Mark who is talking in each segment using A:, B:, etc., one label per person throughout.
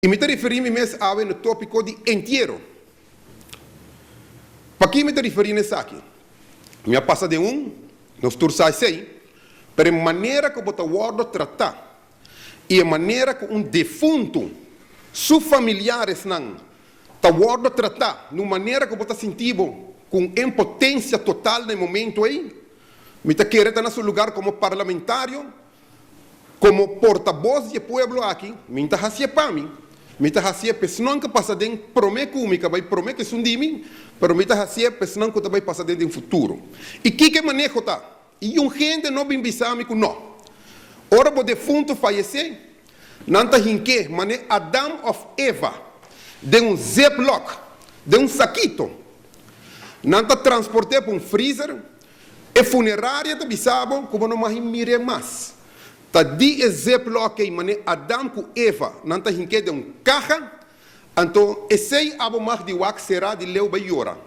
A: I mi ta referí mi mes awe na tópiko di entiero. Pakí mi ta referí na esaki? Mi a pasa den un, nos tur sa esei, pero e manera ku bo ta wòrdu tratá i e manera ku un defuntu su familiaresnan ta wòrdu tratá na un manera ku bo ta sinti bo ku un impotensia total na e momentu ei, mi ta kere ta na su lugar komo parlamentario. Komo portabos di e pueblo aki, mi ta hasié pa mi, mi ta hasié pa esnan ku pasa den promé ku mi, ku a bai promé ku esun di mi, pero mi ta hasié pa esnan ku ta bai pasa den den futuro. I kiko e maneho ta? I un hende no bin bisa mi ku no. Ora bo defuntu fayesé, nan ta hink'é manera Adam òf Eva den un ziplock, den un sakito. Nan ta transport'é pa un freezer. E funeraria ta bisa bo ku bo no mag mir'é mas. Ta di e ziplock ei manera Adam ku Eva nan ta hink'é den un kaha, anto esei abo mag di wak será di leu bai yora.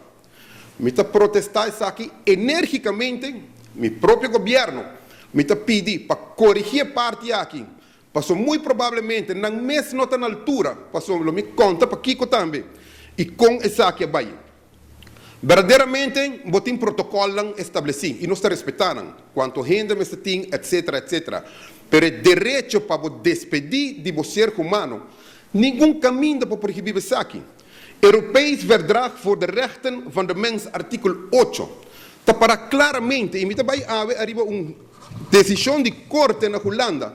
A: Mi ta protestá esaki enérgikamente, mi propio gobièrnu, mi ta pidi pa korigí e parti aki, pasobra muy probablemente nan mes no ta na altura, pasobra lo mi konta pakiko tambe i kon esaki a bai. Berdaderamente bo tin protocolnan estableci y nos ta respeta nan, cuanto hende mester tin etc. Etc. Pero e derecho pa bo despedi di bo ser humano, ningun caminda por prohibi bo esaki. Europees Verdrag voor de Rechten van de Mens artikel ocho ta para claramente y mi ta bay awe ariba un decision di corte na Hulanda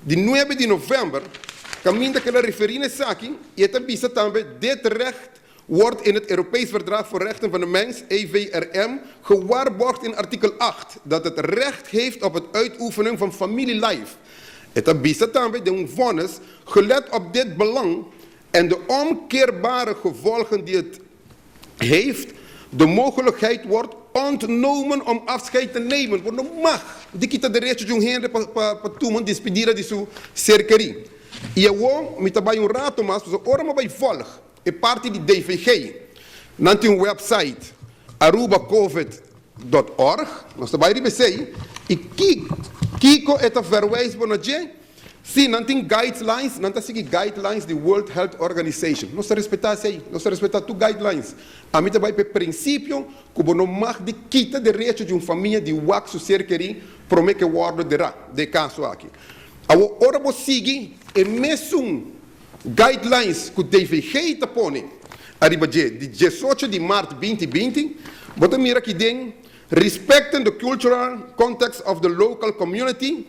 A: di nuebe di november caminda cu el a referi na esaki y e ta bisa tambe dit recht wordt in het Europees Verdrag voor Rechten van de Mens, EVRM, gewaarborgd in artikel 8, dat het recht heeft op het uitoefenen van familielife. E ta bisa tambe den un vonnis, gelet op dit belang en de omkeerbare gevolgen die het heeft, de mogelijkheid wordt ontnomen om afscheid te nemen. Bo no mag di kita derecho di un hende pa pa tuma un despedida di su ser kerí. I awor mi ta bai un rato mas, pasobra ora mi a bai volg E parti di DVG, nan tin un website arubacovid dot org, nos ta bai riba esei, i ki kiko e ta verwijs bo na dje? Si, nan tin guidelines, nan ta sigui guidelines di World Health Organization. Nos ta respetá esei, nos ta respetá tur guidelines. Ami ta bai pa e prinsipio ku bo no mag di kita derecho di un famia di wak su ser kerí promé ku e wòrdu derá, den e kaso aki. Awor, ora bo sigui e mesun Guidelines ku DVG ta pone ariba dje di diesocho di mart binti binti, bo ta mira ki den Respecting the cultural context of the local community,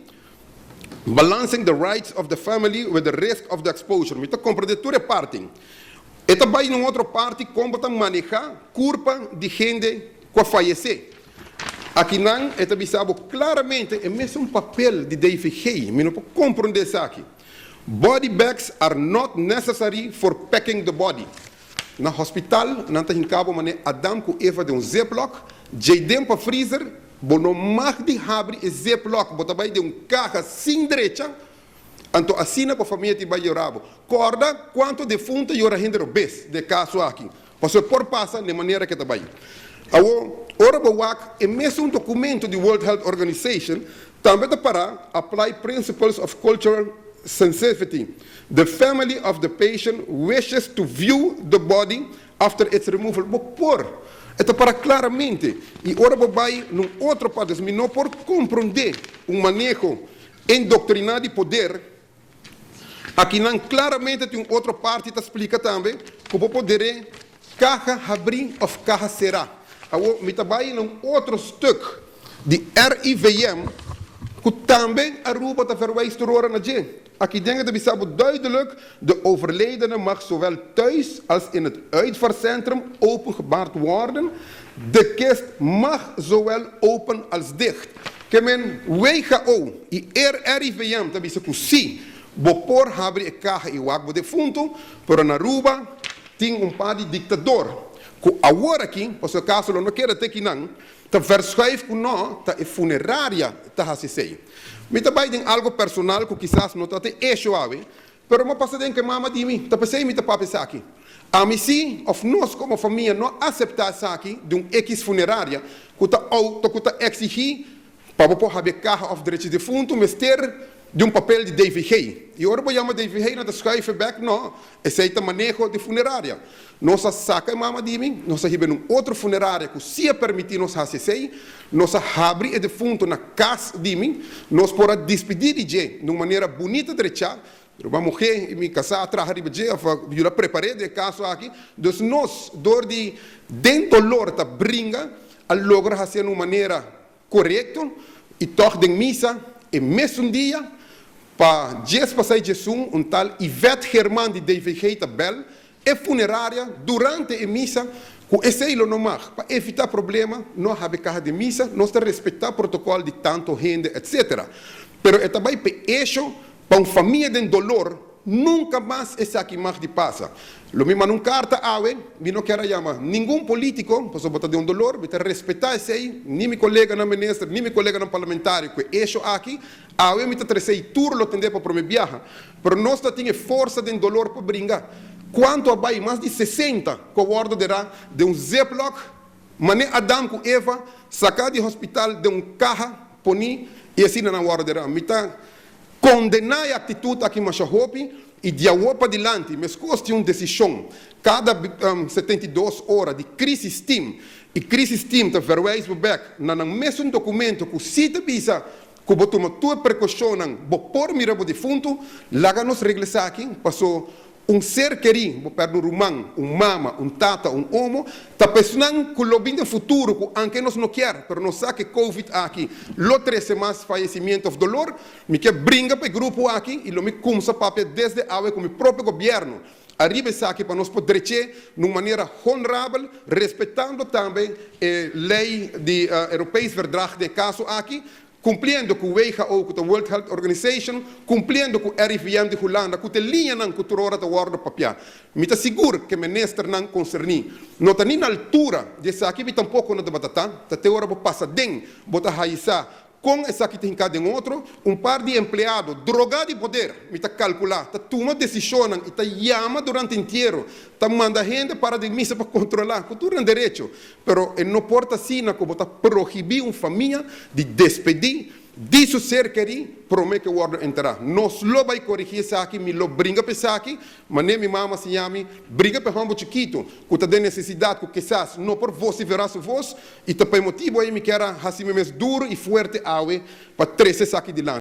A: balancing the rights of the family with the risk of the exposure. Mi ta komprendé tur e parti. E ta bai na un otro parti kon bo ta manehá kurpa di hende ku a fayesé. Akinan e ta bisa bo klaramente e mesun papel di DVG. Mi no por komprendé esaki. Body bags are not necessary for packing the body. Na hospital nan ta hinca bo mane Adam cu Eva den un ziplock, djey den pa freezer, bo no mag di habri e ziplock, bo ta bay den un caha sin drecha, anto asina bo famia tin bay yora bo. Corda cuanto defunto yora hende robes den e caso aki, pasobra e por pasa den manera ke ta bay. Awo, ora bo wak e mesun documento di World Health Organization, Tambe ta para apply principles of cultural sensitivity, the family of the patient wishes to view the body after its removal. Bo por. E ta para claramente. Y ora bo bay na un otro parti, mi no por comprende un maneho indoctrina di poder. Akinan claramente tin un otro parti ta splica tambe cu bo por dere caha habri of caha cera. Awor mi ta bay na un otro stuk di RIVM cu tambe Aruba ta verwijs tur ora na dje. Aki den e ta bisa bo duidelijk, de overledene mag zowel thuis als in het uitvaartcentrum opengebaard worden, de kist mag zowel open als dicht. Ke men WHO i RIVM ta bisa ku si, bo por habri e kaha i wak bo defuntu, pero na Aruba tin un par di diktador ku awor aki, pasobra e kaso lo no keda te kinan, ta verschuif ku no ta e funeraria ta hasi esei. Mi ta bai den algo personal ku kisas no ta te esho awe, Pero mi a pasa den ku e mama di mi, ta p'esei mi ta papia esaki. Ami si, òf nos komo famia no a aseptá esaki di un ekis funeraria ku ta outo ku ta eksigí pa bo por habia kaha òf drechi defuntu mester. Di un papel di DVG. I ora bo yama DVG nan ta schuif e bek, no, esei ta maneho di funeraria. Nos a saka e mama di mi, nos a hiba en un otro funeraria ku si a permití nos hasi esei. Nos a habri e defunto na kas di mi, nos por a dispidí di dje na un manera bunita drechá. Ruman muhé i mi kasá a traha riba dje òf a yuda prepar'é den e kaso aki. Dus nos, dor di den dolor ta bringa, a logra hasié na un manera Korekto, i tòg den misa e mesun dia, pa djes pasai djesun, un tal Yvette German di DVG ta bèl e funeraria durante e misa ku esei lo no mag. Pa evitá problema, no a habi kaha den misa, nos ta respetá protokòl di tantu hende etc. Pero e ta bai p'e esho Pa un famia den dolor, nunca mas esaki mag di pasa. Lo mi manda un carta awe, mi no kier a yama ningun politico, pasobra bo ta den un dolor, mi ta respeta esey, ni mi coleganan minister, ni mi coleganan parlamentario cu e hecho aki, awe mi ta trece y tur lo tende pa prome biaha. Pero nos ta tin e forsa den dolor pa bringa. Cuanto a bay? Mas di 60 cu a wordo dera den un ziplock, Mane Adam ku Eva saká di hospital den un kaha poní i asina nan wòrdu derá. Mi ta kondená e aktitut aki masha hopi i di awor padilanti meskos tin un desishon kada 72 ora di Crisis Team i Crisis Team ta verwijs bo bèk na nan mesun dokumento ku si ta bisa ku bo tuma tur e prekoushonnan bo por mira bo difuntu. Laga nos regla esaki paso Un ser kerí, bo pèrdè un ruman, un mama, un tata, un omo, ta pa esnan ku lo bin den futuro ku anke nos no kier, pero nos sa ku e covid aki lo trese mas fayesimiento òf dolor. Mi ke bringa pa e grupo aki i lo mi kumsa papia desde awe ku mi propio gobièrnu ariba esaki pa nos por drech'é na un manera honrabel, respetando tambe e lei di Europees Verdrag den e kaso aki. Kumpliendo ku WHO, ku ta World Health Organization, kumpliendo ku RIVM di Hulanda, ku ta e liñanan ku tur ora ta wòrdu papiá. Mi ta sigur ku e ministernan konserní no ta ni na altura di esaki, mi tampoko no tabata ta. Ta te ora bo pasa den, bo ta haña sa kon esaki ta hinká den otro. Un par di empleado drogá di poder, mi ta kalkulá, ta tuma desishonnan i ta yama durante entiero, ta manda hende para den misa pa kontrolá, ku tur nan derecho. Pero e no por ta asina ku bo ta prohibí un famia di despedí di su ser kerí promé ku e wòrdu enterá. Nos lo bai korigí esaki, mi lo bringa pa esaki, manera mi mama a siña mi, bringa pa e hòmber chikitu ku ta den nesesidat ku kisas no por vosiferá su vos, i ta pa e motibu ei mi kier a hasi mi mes duru i fuerte awe pa trese esaki dilanti.